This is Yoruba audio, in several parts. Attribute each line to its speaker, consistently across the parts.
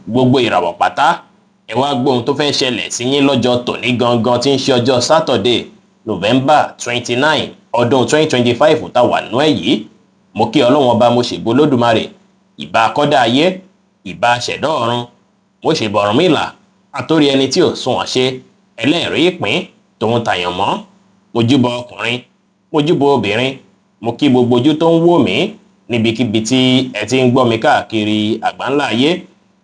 Speaker 1: Gbogbo ìràwọ̀ pátá, ẹ wá gbọ́ ohun tó fẹ́ ṣẹlẹ̀ sí yín lọ́jọ́ tòní gangan tí ń ṣe ọjọ́ Saturday, November 29, ọdún 2025 tá wà nú ẹ̀ yìí. Mo kí Ọlọ́run Ọba, mo ṣègbó Lódùmarè, ìbà akọ́dá ayé, ìbà aṣẹ̀dá ọ̀run, mo ṣèbọ̀ Ọ̀rúnmìlà, àtórí ẹni tí ò sunwọ̀n ṣe, ẹlẹ́rìí ìpín tòun tàyàn mọ́. Mo júbọ ọkùnrin, mo júbọ obìnrin, mo kí gbogbo ojú tó ń wò mí níbikíbi tí ẹ ti ń gbọ́ mi káàkiri àgbáńlá ayé.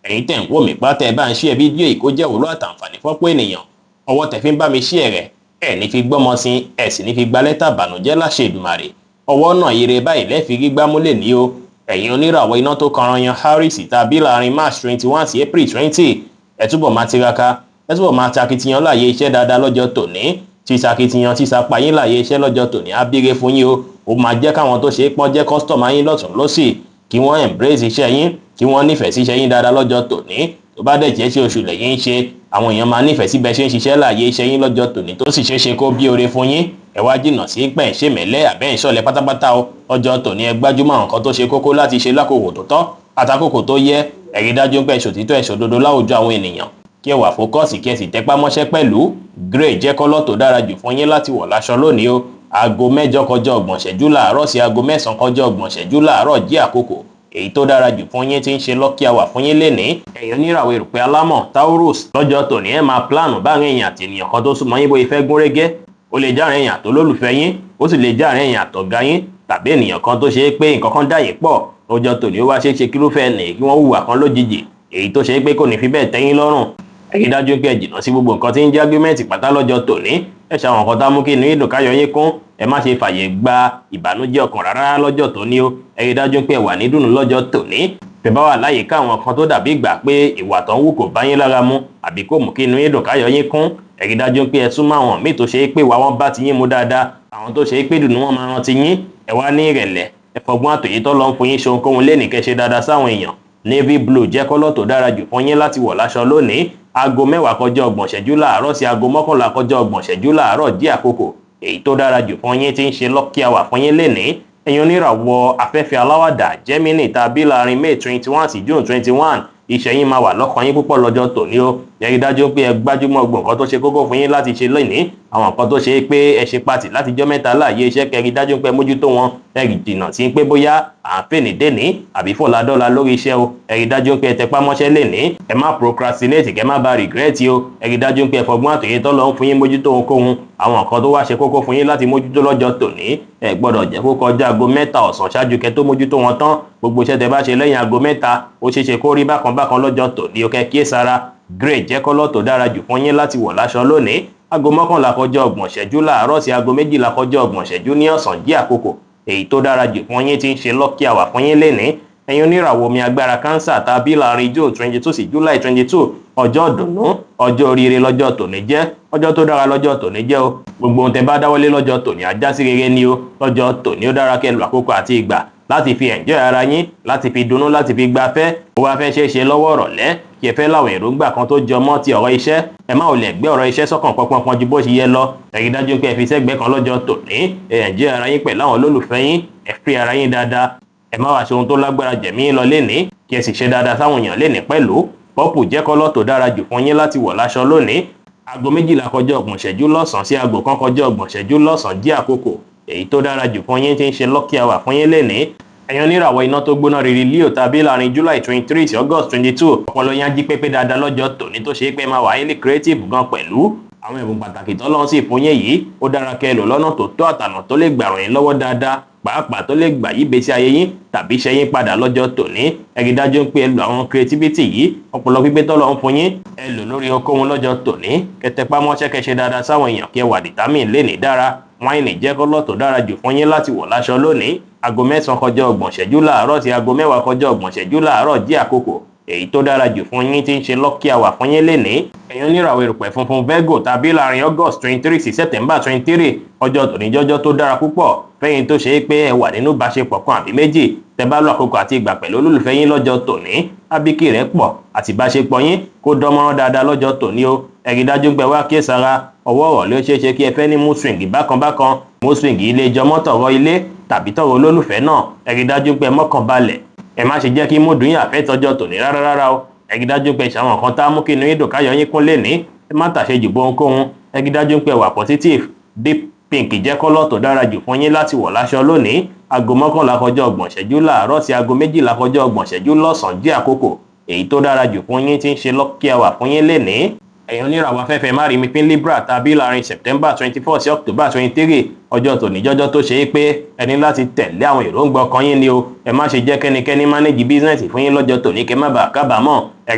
Speaker 1: Ẹ̀yin tẹ̀ ń wò mí pátá, ẹ bá ń share fídíò yìí kó jẹ́ òwúrọ̀ àtàǹfààní fọ́pọ̀ ènìyàn. Ọwọ́ tẹ̀ fi ń bá mi share rẹ̀, ẹ̀ ní fi gbọ́mọ sí, ẹ̀ sì ní fi gba lẹ́tà bànújẹ́ láṣẹ Èdùmàrè. Ọwọ́ náà ire báyìí lẹ́ẹ̀fi gbígbá múlẹ̀ ní o. Ẹ̀yin oníràwọ̀ iná tó kanran yan Aries tàbí láàrin March 21 sí April 20, ẹ túbọ̀ máa tiraka, ẹ túbọ̀ máa takitiyan láàyè iṣẹ́ dáadáa lọ́jọ́ tòní. Títakitiyan tísapá yín láàyè iṣẹ́ lọ́jọ́ tòní á bíire fún yín o. Ó máa jẹ́ káwọn tó ṣe é pọ́n jẹ́ customer yín lọ́tùn lósì, kí wọ́n embrace iṣẹ́ yín, kí wọ́n nífẹ̀ẹ́ sí iṣẹ́ yín dáadáa lọ́jọ́ tòní. Tó bá dẹ̀ jẹ́ ṣe oṣù lẹ́yìn ń ṣe, àwọn èèyàn máa nífẹ̀ẹ́ sí bẹ́ẹ̀ ṣe ń ṣiṣẹ́ láàyè iṣẹ́ yín lọ́jọ́ tòní, tó sì ṣeé ṣe kó bí oore fún yín. Ẹ wá jìnnà sí pẹ̀ ń ṣèmẹ́lẹ́ àbẹ́ ìṣọ̀lẹ̀ pátápátá o. Ọjọ́ tòní, ẹ gbájúmọ́ àwọn nǹkan tó ṣe kókó láti ṣe lákòókò tó tọ́ àtàkókò tó yẹ. Ẹ rí dájú pé ẹ ṣòtítọ́, ẹ ṣòdodo láwùjọ àwọn ènìyàn, kí ẹ wà focus, kí ẹ sì tẹpá mọ́ṣẹ́ pẹ̀lú. Grey jẹ́ colour tó dára jù fún yín láti wọ̀ láṣọ lónìí o. Aago 8:30 láàárọ̀ sí aago 9:30 láàárọ̀ jẹ́ àkókò èyí tó dára jù fún yín tí ń ṣe lucky hour fún yín lénìí. Ẹ̀yin oníràwọ̀ erùpẹ̀ alámọ̀ Taurus, lọ́jọ́ tòní ẹ máa plan báàrin èèyàn àti ènìyàn kan tó súnmọ́ yín bóyá fẹ́ gún régé. Ó lè jáàrin èèyàn tó lólùfẹ́ yín, ó sì lè jáàrin èèyàn àtọ̀gá yín, tàbí ènìyàn kan tó ṣe é pé nǹkan kan dà yín pọ̀. Lọ́jọ́ tòní, ó wá ṣeé ṣe kírúfẹ́ nì kí wọ́n hùwà kan lójijì èyí tó ṣe é pé kò ní fi bẹ́ẹ̀ tẹ́yín lọ́rùn. Ẹ rí dájú pé ẹ jìnnà sí gbogbo nǹkan tí ń jẹ́ argument pátá lọ́jọ́ tòní. Ẹ ṣe àwọn nǹkan tá mú kí inú yín dùn, káyọ̀ yín kún. Ẹ má ṣe fàyè gba ìbànújẹ́ ọkàn rárá lọ́jọ́ tòní o. Ẹ rí dájú pé ẹ wà ní dùnú lọ́jọ́ tòní. Tẹ́ bá wà láyìíká àwọn kan tó dàbí ìgbà pé ìwà tó ń wù kò bá yín lára mu àbí kò mú kí inú yín dùn, káyọ̀ yín kún, ẹ rí dájú pé ẹ súnmọ́ àwọn míì tó ṣe é pé ìwà wọn bá ti yín mu dáadáa, àwọn tó ṣe é pé dùnú wọn máa rántí yín. Ẹ wá ní ìrẹ̀lẹ̀, ẹ fọgbọ́n àtòyí tó lọ ń fún yín ṣe ohunkóhun lénìí, kẹ́ ṣe dáadáa sáwọn èèyàn. Navy blue jẹ́ colour tó dára jù fún yín láti wọ̀ láṣọ lónìí. Aago 10:30 láàárọ̀ sí aago 10:30 láàárọ̀ jẹ́ àkókò èyí tó dára jù fún yín tí ń ṣe lucky hour fún yín lénìí. Ẹ̀yin oníràwọ̀ afẹ́fẹ́ aláwàdà Gemini tàbí láàrin May 21 sí June 21, iṣẹ́ yín máa wà lọ́kàn yín púpọ̀ lọ́jọ́ tòní o. Ẹ rí dájú pé ẹ gbájúmọ́ gbogbo nǹkan tó ṣe kókó fún yín láti ṣe lónìí. Àwọn nǹkan tó ṣe é pé ẹ ṣe pàtì láti jọ́ mẹ́ta láàyè iṣẹ́, kẹ́ rí dájú pé ẹ mójútó wọn. Ẹ jìnnà sí pé bóyá à ń fèní dèní àbí fọ̀ládọ́la lórí iṣẹ́ o. Ẹ rí dájú pé ẹ tẹpá mọ́ṣẹ́ lénìí. Ẹ má procrastinate, kẹ́ má ba regret o. Ẹ rí dájú pé ẹ fọgbọ́n àtòyé tó lọ ń fún yín mójútó ohunkóhun. Àwọn nǹkan tó wá ṣe kókó fún yín láti mójútó lọ́jọ́ tòní, ẹ gbọ́dọ̀ jẹ́ kó kọjá aago 3 ọ̀sán ṣáájú kẹ́ tó mójútó wọn tán. Gbogbo iṣẹ́ tẹ́ bá ṣe lẹ́yìn aago 3, ó ṣeé ṣe kó rí bákan bákan lọ́jọ́ tòní o. Kẹ́ kíyèsára. Grey jẹ́ colour tó dára jù fún yín láti wọ̀ láṣọ lónìí. Aago 10:30 láàárọ̀ sí aago 11:30 ní ọ̀sán jẹ́ àkókò èyí tó dára jù fún yín tí ń ṣe lucky hour fún yín lénìí. Ẹ̀yin oníràwọ̀ omi agbára Cancer tàbí láàrin June 22 sí July 22, ọjọ́ ìdùnnú, ọjọ́ oríire lọ́jọ́ tòní jẹ́, ọjọ́ tó dára lọ́jọ́ tòní jẹ́ o. Gbogbo ohun tẹ́ bá dáwọ́lé lọ́jọ́ tòní á já sí rere ni o. Lọ́jọ́ tòní, ó dára kẹ́ lò àkókò àti ìgbà láti fi enjoy ara yín, láti fi dunnú, láti fi gbafẹ́. Ó wá fẹ́ ṣeé ṣe lọ́wọ́ ọ̀rọ̀lẹ́ kí ẹ fẹ́ láwọn èròǹgbà kan tó jọ mọ́ ti ọ̀rọ̀ iṣẹ́. Ẹ má ò lè gbé ọ̀rọ̀ iṣẹ́ sọ́kàn pọnpọnpọn ju bó ṣe yẹ lọ. Ẹ rí dájú pé ẹ fi sẹ́gbẹ́ kan lọ́jọ́ tòní. Ẹ enjoy ara yín pẹ̀lú àwọn olólùfẹ́ yín. Ẹ free ara yín dáadáa. Ẹ má wá ṣe ohun tó lágbára jẹ̀mí lọ lénìí, kí ẹ sì ṣe dáadáa sáwọn èèyàn lénìí pẹ̀lú. Purple jẹ́ colour tó dára jù fún yín láti wọ̀ láṣọ lónìí. Aago 11:30 lọ́sàn-án sí aago 1:30 lọ́sàn-án jẹ́ àkókò èyí tó dára jù fún yín tí ń ṣe lucky hour fún yín lénìí. Ẹ̀yin oníràwọ̀ iná tó gbóná riri Leo tàbí láàrin July 23 sí August 22, ọpọlọ yín á jí pépé dáadáa lọ́jọ́ tòní, tó ṣe é pé máa wà highly creative gan pẹ̀lú. Àwọn ẹ̀bùn pàtàkì tọ́lọ́run sì fún yín yìí, ó dára kẹ́ ẹ lò lọ́nà tó tọ́ àtànà tó lè gbà ràn yín lọ́wọ́ dáadáa, pàápàá tó lè gbà yí ìgbésí ayé yín tàbí iṣẹ́ yín padà lọ́jọ́ tòní. Ẹ rí dájú pé ẹ lo àwọn creativity yìí, ọpọlọ pípé tọ́lọ́run fún yín, ẹ lò lórí ohunkóhun lọ́jọ́ tòní. Kẹ́ tẹpá mọ́ṣẹ́, kẹ́ ṣe dáadáa sáwọn èèyàn, kí ẹ wà determined lénìí dára. Wine jẹ́ colour tó dára jù fún yín láti wọ̀ láṣọ lónìí. Aago 9:30 láàárọ̀ sí aago 10:30 láàárọ̀ jẹ́ àkókò èyí tó dára jù fún yín tí ń ṣe lucky hour fún yín lénìí. Ẹ̀yin oníràwọ̀ erùpẹ̀ funfun Virgo tàbí láàrin August 23 sí September 23, ọjọ́ tòní jọjọ́ tó dára púpọ̀ fẹ́yìn tó ṣe é pé ẹ wà nínú ìbáṣepọ̀ kan àbí méjì. Tẹ́ bá lọ àkókò àti ìgbà pẹ̀lú olólùfẹ́ yín lọ́jọ́ tòní, ábíkì rẹ̀ pọ̀ àti ìbáṣepọ̀ yín kó dánmọ́rán dáadáa lọ́jọ́ tòní o. Ẹ rí dájú pé wá kíyèsára. Ọwọ́ ọ̀rọ̀ ló ṣeé ṣe kí ẹ fẹ́ ní mood swing bákan bákan. Mood swing ilé jọmọ́ tọ̀rọ̀ ilé tàbí tọ̀rọ̀ olólùfẹ́ náà. Ẹ rí dájú pé ẹ mọ́kàn balẹ̀. Ẹ má ṣe jẹ́ kí mood yín affect ọjọ́ tòní rárá rárá o. Ẹ rí dájú pé ṣàwọn nǹkan tá a mú kí inú yín dùn káyọ̀ yín kún lénìí. Ẹ má tàṣejù bó ohunkóhun. Ẹ rí dájú pé wà positive. Deep pink jẹ́ colour tó dára jù fún yín láti wọ̀ láṣọ lónìí. Aago 11 kọjá ọgbọ̀n ṣẹ́jú láàárọ̀ sí aago 12 kọjá ọgbọ̀n ṣẹ́jú lọ́sàn-án jẹ́ àkókò èyí tó dára jù fún yín tí ń ṣe lucky hour fún yín lénìí. Ẹ̀yin oníràwọ̀ afẹ́fẹ́ má rí mi pín Libra tàbí láàrin September 24 sí October 23, ọjọ́ tòní jọjọ́ tó ṣe é pé ẹ ní láti tẹ̀lé àwọn èròǹgbà ọkàn yín ni o. Ẹ má ṣe jẹ́ kẹ́nikẹ́ni manage business fún yín lọ́jọ́ tòní kẹ́ má bàa kábàámọ̀. Ẹ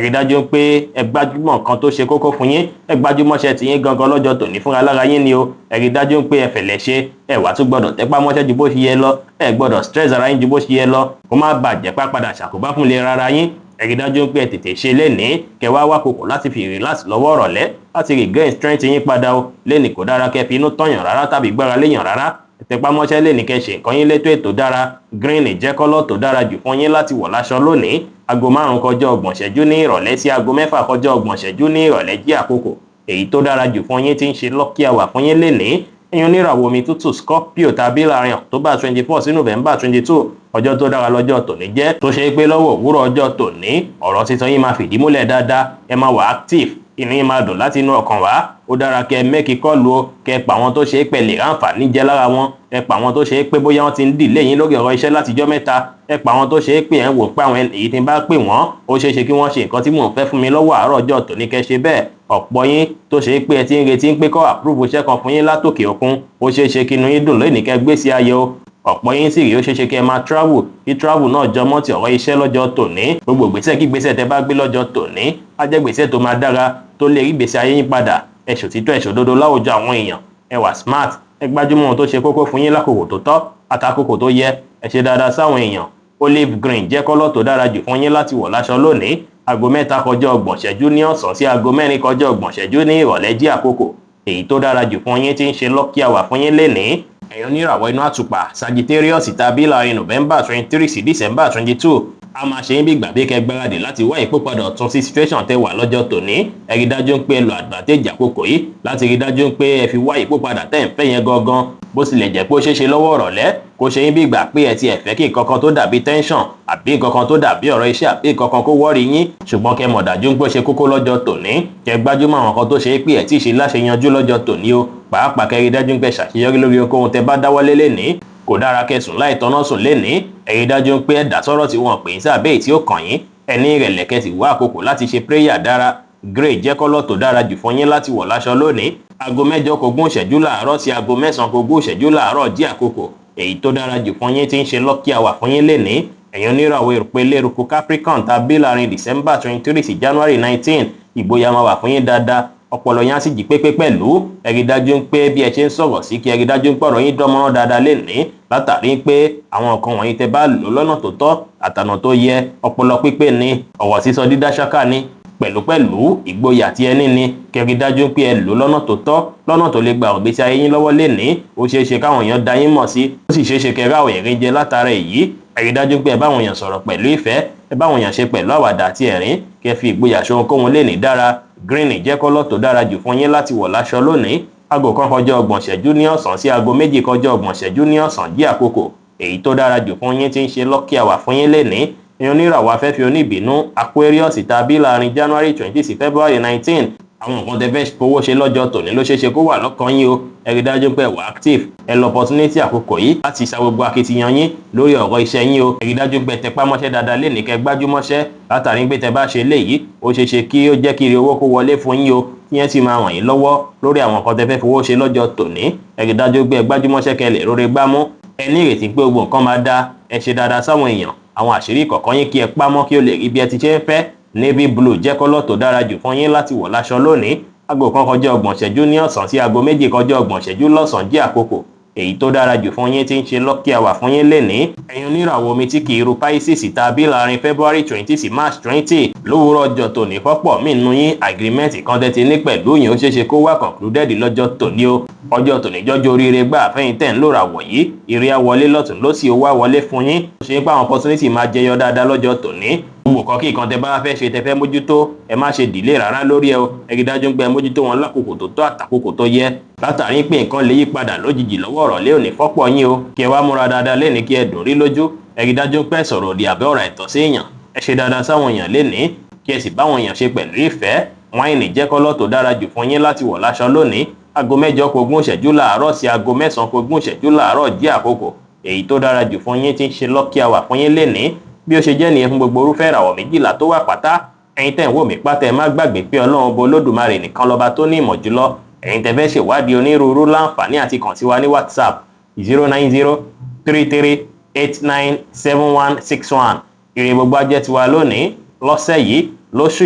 Speaker 1: rí dájú pé ẹ gbájúmọ̀ kan tó ṣe kókó fún yín, ẹ gbájúmọ̀ṣẹ́ tí yín gangan lọ́jọ́ tòní fúnra lára yín ni o. Ẹ rí dájú pé ẹ fẹ̀lẹ̀ ṣe, ẹ wà tún gbọ́dọ̀ tẹpá mọ́ṣẹ́ ju bó ṣe yẹ lọ, ẹ gbọ́dọ̀ stress ara yín ju bó ṣe yẹ lọ, kó má bàjẹ́ pápadà ṣàkóbá fún ìlera ara yín. Ẹ rí dájú pé ẹ tètè ṣe lénìí, kẹ́ wá wá kòkò láti fi relax lọ́wọ́ ọ̀rọ̀lẹ́ láti regain strength yín padà o. Lénìí kò dára kẹ́ fi inú tọ̀yàn rárá tàbí gbára léyàn rárá. Ẹ tẹpá mọ́ṣẹ́ lénìí kẹ́ ṣe nǹkan yín létò ètò dára. Green jẹ́ colour tó dára jù fún yín láti wọ̀ láṣọ lónìí. Aago 5 kọjá ọgbọ̀n ṣẹ́jú ní ìrọ̀lẹ́ sí aago 6 kọjá ọgbọ̀n ṣẹ́jú ní ìrọ̀lẹ́ jẹ́ àkókò èyí tó dára jù fún yín tí ń ṣe lucky hour fún yín lénìí. Ẹ̀yin oníràwọ̀ omi tútù Scorpio tàbí láàrin October 24 sí November 22, ọjọ́ tó dára lọ́jọ́ tòní jẹ́, tó ṣe é pé lọ́wọ́ òwúrọ̀ ọjọ́ tòní ọ̀rọ̀ sísọ yín máa fìdí múlẹ̀ dáadáa. Ẹ máa wà active, inú yín máa dùn láti inú ọkàn wá. Ó dára kẹ́ make call o, kẹ́ pa àwọn tó ṣe é pé lè ráǹfààní jẹ lára wọn. Ẹ pa àwọn tó ṣe é pé bóyá wọ́n ti ń dìlé yín lórí ọ̀rọ̀ iṣẹ́ látijọ́ mẹ́ta. Ẹ pa àwọn tó ṣe é pé ẹ̀ ń wò pé àwọn èyí tí ń bá pè wọ́n, ó ṣeé ṣe kí wọ́n ṣe nǹkan tí mò ń fẹ́ fún mi lọ́wọ́ àárọ̀ ọjọ́ tòní, kẹ́ ṣe bẹ́ẹ̀. Ọ̀pọ̀ yín tó ṣe é pé ẹ ti ń retí pé kó approve iṣẹ́ kan fún yín látòkè òkun, ó ṣeé ṣe kí inú yín dùn lónìí kẹ́ gbé sí ayọ̀ o. Ọ̀pọ̀ yín sì rí, ó ṣeé ṣe kí ẹ máa travel, kí travel náà jọmọ́ ti ọ̀rọ̀ iṣẹ́ lọ́jọ́ tòní. Gbogbo ìgbésẹ̀ kí ìgbésẹ̀ tẹ bá gbé lọ́jọ́ tòní á jẹ́ ìgbésẹ̀ tó máa dára, tó lè rí ìgbésí ayé yín padà. Ẹ ṣòtítọ́, ẹ ṣòdodo láwùjọ àwọn èèyàn. Ẹ wà smart, ẹ gbájúmọ́ ohun tó ṣe kókó fún yín lákòókò tó tọ́ àtàkókò tó yẹ. Ẹ ṣe dáadáa sáwọn èèyàn. Olive green jẹ́ colour tó dára jù fún yín láti wọ̀ láṣọ lónìí. Aago 3 kọjá ọgbọ̀n ṣẹ́jú ní ọ̀sán sí aago 4 kọjá ọgbọ̀n ṣẹ́jú ní ìrọ̀lẹ́ jẹ́ àkókò èyí tó dára jù fún yín tí ń ṣe lucky hour fún yín lénìí. Ẹ̀yin oníràwọ̀ inú àtùpà Sagittarius tàbí láàrin November 23 sí December 22, a máa ṣe yín bí ìgbà bí kẹ́ gbáradì láti wá ìpópadà ọ̀tun sí situation tẹ́ wà lọ́jọ́ tòní. Ẹ rí dájú pé ẹ lo advantage àkókò yìí láti rí dájú pé ẹ fi wá ìpópadà tẹ́ ń fẹ́ yẹn gangan. Bó tilẹ̀ jẹ́ pé ó ṣeé ṣe lọ́wọ́ ọ̀rọ̀lẹ́ kó ṣe yín bí ìgbà pé ẹ ti ẹ̀ fẹ́ kí nǹkan kan tó dàbí tension àbí nǹkan kan tó dàbí ọ̀rọ̀ iṣẹ́ àbí nǹkan kan kó worry yín, ṣùgbọ́n kẹ́ mọ̀ dájú pé ó ṣe kókó lọ́jọ́ tòní kẹ́ gbájúmọ́ àwọn kan tó ṣe é pé ẹ̀ tí ì ṣe láṣeyanjú lọ́jọ́ tòní o. Pàápàá kẹ́ rí dájú pé ṣàṣeyọrí lórí ohunkóhun tẹ́ bá dáwọ́lé lénìí. Kò dára kẹ́ sùn láì tọ́nà sùn lénìí. Ẹ rí dájú pé ẹ dá sọ́rọ̀ tí wọ́n pè é sábẹ́ èyí tí ó kàn yín. Ẹ ní ìrẹ̀lẹ̀ kẹ́ sì wá àkókò láti ṣe prayer dára. Grey jẹ́ colour tó dára jù fún yín láti wọ̀ láṣọ lónìí. Aago 8 kogún ìṣẹ́jú láàárọ̀ sí aago 9 kogún ìṣẹ́jú láàárọ̀ jẹ́ àkókò èyí tó dára jù fún yín tí ń ṣe lucky hour fún yín lénìí. Ẹ̀yin oníràwọ̀ erùpẹ̀ lérúkú Capricorn tàbí láàrin December 23 sí January 19, ìgboyà máa wà fún yín dáadáa. Ọpọlọ yín á sì jí pépé pẹ̀lú. Ẹ rí dájú pé bí ẹ ṣe ń sọ̀rọ̀ sí kí ẹ rí dájú pé ọ̀rọ̀ yín dánmọ́rán dáadáa lénìí, látàrí pé àwọn nǹkan wọ̀nyí tẹ bá lò lọ́nà tó tọ́ àtànà tó yẹ, ọpọlọ pípé ni, ọ̀wọ̀ sísọ dídá ṣáká ni, pẹ̀lúpẹ̀lú ìgboyà tí ẹ ní ni. Kẹ́ rí dájú pé ẹ lò lọ́nà tó tọ́, lọ́nà tó lè gba ìgbésí ayé yín lọ́wọ́ lénìí. Ó ṣeé ṣe káwọn èèyàn dá yín mọ̀ sí, ó sì ṣeé ṣe kẹ́ ráwọ̀ ẹ̀rín jẹ látara èyí. Ẹ rí dájú pé ẹ bá àwọn èèyàn sọ̀rọ̀ pẹ̀lú ìfẹ́, ẹ bá àwọn èèyàn ṣe pẹ̀lú àwàdà àti ẹ̀rín, kẹ́ fi ìgboyà ṣe ohunkóhun lénìí dára. Green jẹ́ colour tó dára jù fún yín láti wọ̀ láṣọ lónìí. Aago 1 kọjá ọgbọ̀n ṣẹ́jú ní ọ̀sán sí aago 2 kọjá ọgbọ̀n ṣẹ́jú ní ọ̀sán jẹ́ àkókò èyí tó dára jù fún yín tí ń ṣe lucky hour fún yín lénìí. Ẹ̀yin oníràwọ̀ afẹ́fẹ́ oníbínú Aquarius tàbí láàrin January 20 sí February 19, àwọn nǹkan tẹ́ fẹ́ fowó ṣe lọ́jọ́ tòní ló ṣeé ṣe kó wà lọ́kàn yín o. Ẹ rí dájú pé wà active, ẹ lọ opportunity àkókò yìí láti ṣa gbogbo akitiyan yín lórí ọ̀rọ̀ iṣẹ́ yín o. Ẹ rí dájú pé tẹpá mọ́ṣẹ́ dáadáa lénìí kẹ́ gbájúmọ́ṣẹ́, látàrí pé tẹ́ bá ṣe léyìí ó ṣeé ṣe kí ó jẹ́ kí ire owó kó wọlé fún yín o, kí yẹn sì máa ràn yín lọ́wọ́ lórí àwọn nǹkan tẹ́ fẹ́ fowó ṣe lọ́jọ́ tòní. Ẹ rí dájú pé ẹ gbájúmọ́ṣẹ́ kẹ́ lè róore gbámú. Ẹ ní ìrètí pé gbogbo nǹkan máa dáa. Ẹ ṣe dáadáa sáwọn èèyàn, àwọn àṣírí ìkọ̀kọ̀ yín kí ẹ pamọ́ kí ó lè rí bí ẹ ti ṣe ń fẹ́. Navy blue jẹ́ colour tó dára jù fún yín láti wọ̀ láṣọ lónìí. Aago 1 kọjá ọgbọ̀n ṣẹ́jú ní ọ̀sán sí aago 2 kọjá ọgbọ̀n ṣẹ́jú lọ́sàn-án jẹ́ àkókò èyí tó dára jù fún yín tí ń ṣe lucky hour fún yín lénìí. Ẹ̀yin oníràwọ̀ omi tí kì í ru Pisces tàbí láàrin February 20 sí March 20, lówùúrọ̀ ọjọ́ tòní fọ́pọ̀ mí nínú yín agreement kan tẹ́ ti ní pẹ̀lú yín ó ṣeéṣe kó wá concluded lọ́jọ́ tòní o. Ọjọ́ tòní jọ́jọ́ oríire gbà fẹ́yìn tẹ̀ ń lòrà wọ̀nyí, ire á wọlé lọ́tún lósì, ó wá wọlé fún yín. Ó ṣe é pé àwọn opportunity máa jẹyọ dáadáa lọ́jọ́ tòní. Gbogbo kan kí nǹkan tẹ́ bá fẹ́ ṣe tẹ́ fẹ́ mójútó, ẹ má ṣe delay rárá lórí ẹ o. Ẹ rí dájú pé ẹ mójútó wọn lákòókò tó tọ́ àtàkókò tó yẹ, látàrí pé nǹkan lè yí padà lójijì lọ́wọ́ ọ̀rọ̀ lé òní fọ́pọ̀ yín o. Kí ẹ wá múra dáadáa lénìí kí ẹ dùn rí lójú. Ẹ rí dájú pé sọ̀rọ̀ òdì àbẹ́ ọ̀rọ̀ àìtọ́ sí èèyàn. Ẹ ṣe dáadáa sáwọn èèyàn lénìí. Kí ẹ sì báwọn èèyàn ṣe pẹ̀lú ìfẹ́. Wáìnì jẹ́ kọ́lọ́ tó dára jù fún yín láti wọ̀ láṣọ lónìí. 7:40 láàárọ̀ sí 9:20 láàárọ̀ jẹ́ àkókò èyí tó dára jù fún yín tí ń ṣe lucky hour fún yín lénìí. Bí ó ṣe jẹ́ nìyẹn fún gbogbo orúfẹ́ ìràwọ̀ 12 tó wà pátá. Ẹ̀yin tẹ́ ń wò mí pátá, ẹ má gbàgbé pé Ọlọ́run Ọba Olódùmarè nìkan lọ́ba tó ní ìmọ̀ jùlọ. Ẹ̀yin tẹ́ fẹ́ ṣèwádìí onírúurú láǹfààní àti kàn sí wa ní WhatsApp 09033897161. Ire gbogbo ajẹ́ tiwa lónìí, lọ́sẹ̀ yìí, lóṣù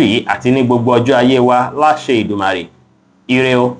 Speaker 1: yìí àti ní gbogbo ọjọ́ ayé wa láṣẹ Ìdùmarè. Ire o.